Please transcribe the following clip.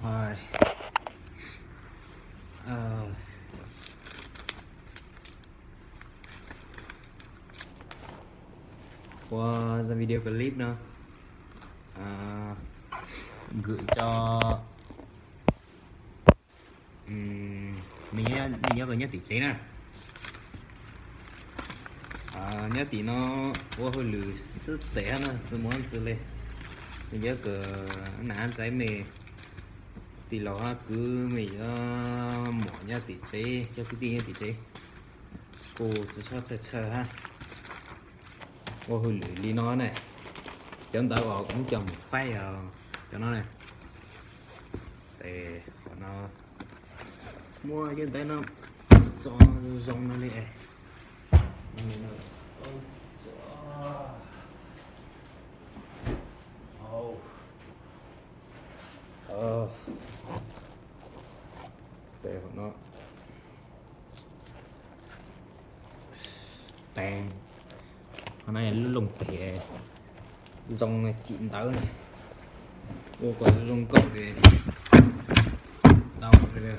Ua video clip no, gửi cho, nyob, nyob tim tsev na. Nyob tim no ua hauj lwm xwb tes hab na, tsi muaj ntsis le. Nyob kws nam ntxaiv mej tij laug hab kwv mej yuav muam nyob tim tsev, cov kwv tij nyob tim tsev kuj tsi txhob txhawj txhawj hab. Ua hauj lwm li no ne, cov ntawv uas kuv coj mus faib os, cov no ne. Tes qhov no muab cov ntawv no tso zoo no li. Tes qhov no, tes qhov no lub looj tes zoo, tsim ntawv na, ua kom zoo nkauj li tau li.